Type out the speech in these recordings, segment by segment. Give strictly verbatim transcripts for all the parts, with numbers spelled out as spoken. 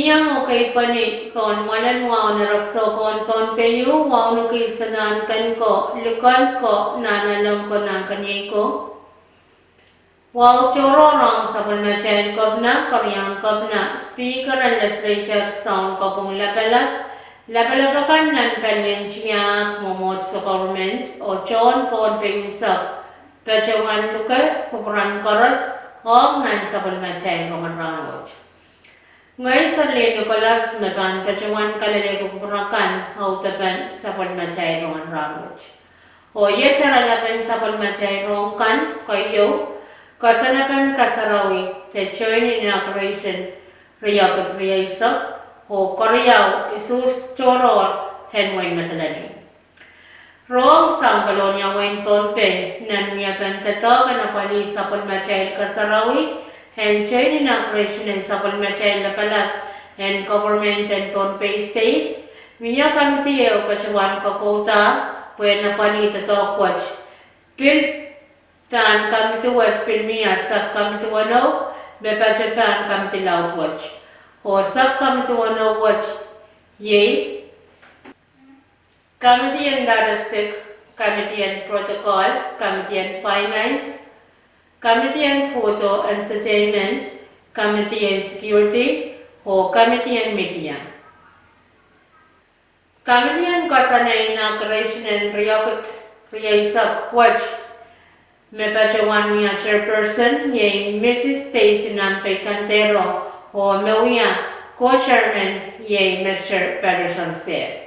Iang oh keipweni pohn mwoalen wahu en erekiso pohn Pohnpei, wauneki Sounkoa, Likend ko, Nahnalek ko, Nahnkeniei ko. Wahu tohrohr ong sapwellimatail kepina, keriaun kepina, speaker en legislature, Sounkopwung Lapalap, lapalap akan nan palien tiahk, mwomwohdiso, government, oh tohn Pohnpei unsek, patohwan luke kupwuren koaros ong nan sapwellimatail rongen rahnwet. Ngehi Serlin Nicholas me pahn patohwan kalelehki kupwur akan audepen sapwellimatail rongen rahnwet. Oh iet oaralapen sapwellimatail rohng kan, keieu, koasoanepen kasarawi de joint inauguration riekid rieisek, oh keriau, usuhs tohrohr en wehin Madolenihmw. Rohng sang Kolonia, wehin Pohnpei, nan wiepen doadoahk en apwalih sapwellimatail kasarawi en joint inauguration en sapwellimatail lapalap en government en Pohnpei State, mie kamidi ehu patohwan kokoudahr pwehn apwalih doadoahk wet. Pil pahn kamidi wet pil mie sub kamidi weneu me patohwan pahn kamidi laud wet. Oh sub kamidi weneu wet iei kamidi en logistic, kamidi en protocol, kamidi en finance, kamidi en food oh entertainment, kamidi en security, oh kamidi en media. Kamidi en koasoane inauguration en riekid rieisek wet me patohwan wia chairperson iei Mrs Daisy Nambei Kandero, oh me wia co-chairman iei Mr Patterson Seth.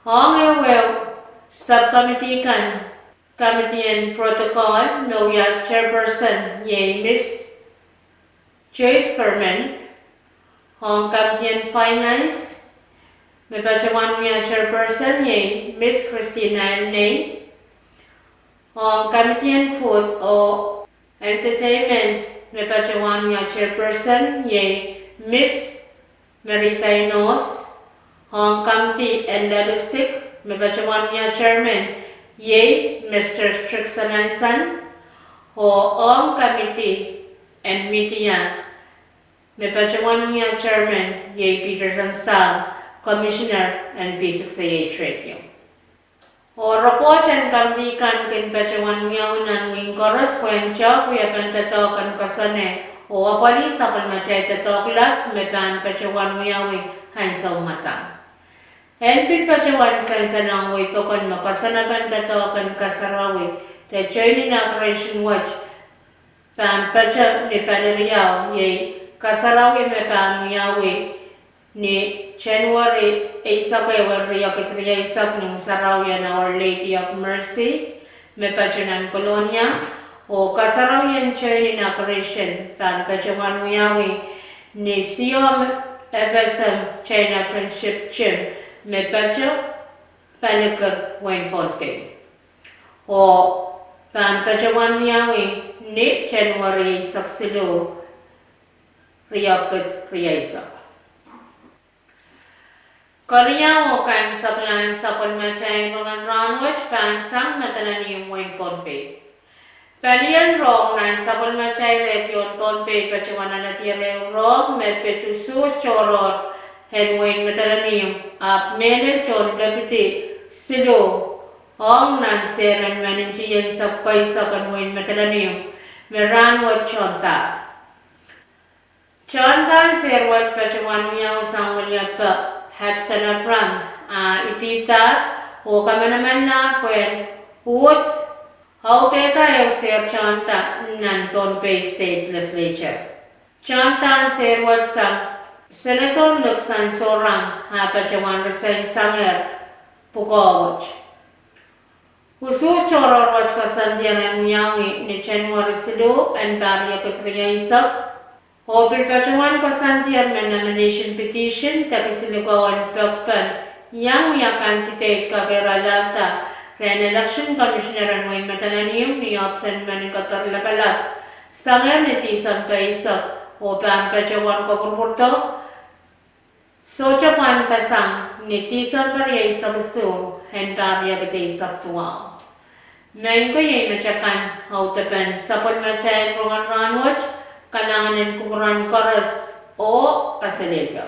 Ong ehu ehu sub kamidi kan, kamidi en protocol me wia chairperson iei Miss Joyce Berman, ong kamidi en finance me patohwan wia chairperson iei Miss Christina Elnei, ong kamidi en food oh entertainment me patohwan wia chairperson iei Miss Merita Inos, ong kamidi en logistic me patohwan wia chairman iei Mr Strickson Anson, oh ong kamidi en media me patohwan wia chairman iei Peterson Sang, commissioner en V six A H radio. Oh report en kamidi kan kin patohwan wiawi nan wehin koaros pwehn tehk wiepen doadoahk en koasoane oh apwalih sapwellimatail doadoahk lap me pahn patohwan wiawi ansou mwadang. En pil patohwan sansalohngehi pokon me koasoanepen doadoahk en kasarawi de joint inauguration wet pahn patoh ni paliriau iei kasarawi me pahn wiawi ni January eisek ehu en riekid rieisek ni unsarawi en Our Lady of Mercy me patoh nan Kolonia, oh kasarawi en joint inauguration pahn patohwan wiawi ni Siom F S M China Friendship Gym me patoh Palikir, wehin Pohnpei, oh pahn patohwan wiawi ni January eisek siluh, riekid rieisek. Keriau oh kaimwiseklahn sapwellimatail rongen rahnwet pahn sang Madolenihmw, wehin Pohnpei. Palien rohng nan sapwellimatail radio en Pohnpei patohwan aledier ehu rohng me pid usuhs tohrohr en wehin Madolenihmw, ahpw mehlel tohn lepidi siluh ong nan sehr en men ntingihong sub keisek en wehin Madolenihmw me rahnwet tohndahr. Tohndahn sehr wet patohwan wiawi sang weliepe Hudson Abraham, ah idihdahr oh kamanamanlahr pwehn uhd audehda ehu sehr tohnda nan Pohnpei State Legislature. Tohndahn sehr wet sang Senator Nixon Sorang, ah patohwan resign sangehr pwukoa wet. Usuhs tohrohr wet koasoandier en wiawi ni January siluh en pahr riekid rieisek, oh pil patohwan koasoandier me nomination petition de kisinlikou en pekpen iang wia candidate kakehr alehda rehn Election Commissioner en wehin Madolenihmw ni ohpis en men kadar lapalap sangehr ni Tisempe eisek, oh pahn patohwan kopwurupwurdo sohte pwandasang ni Tisempe rieisek isuh en pahr riekid eisek duwau. Maing ko, iei metakan audepen sapwellimatail rongen rahnwet. Kalahngan en kupwuren koaros Oh kaselehlie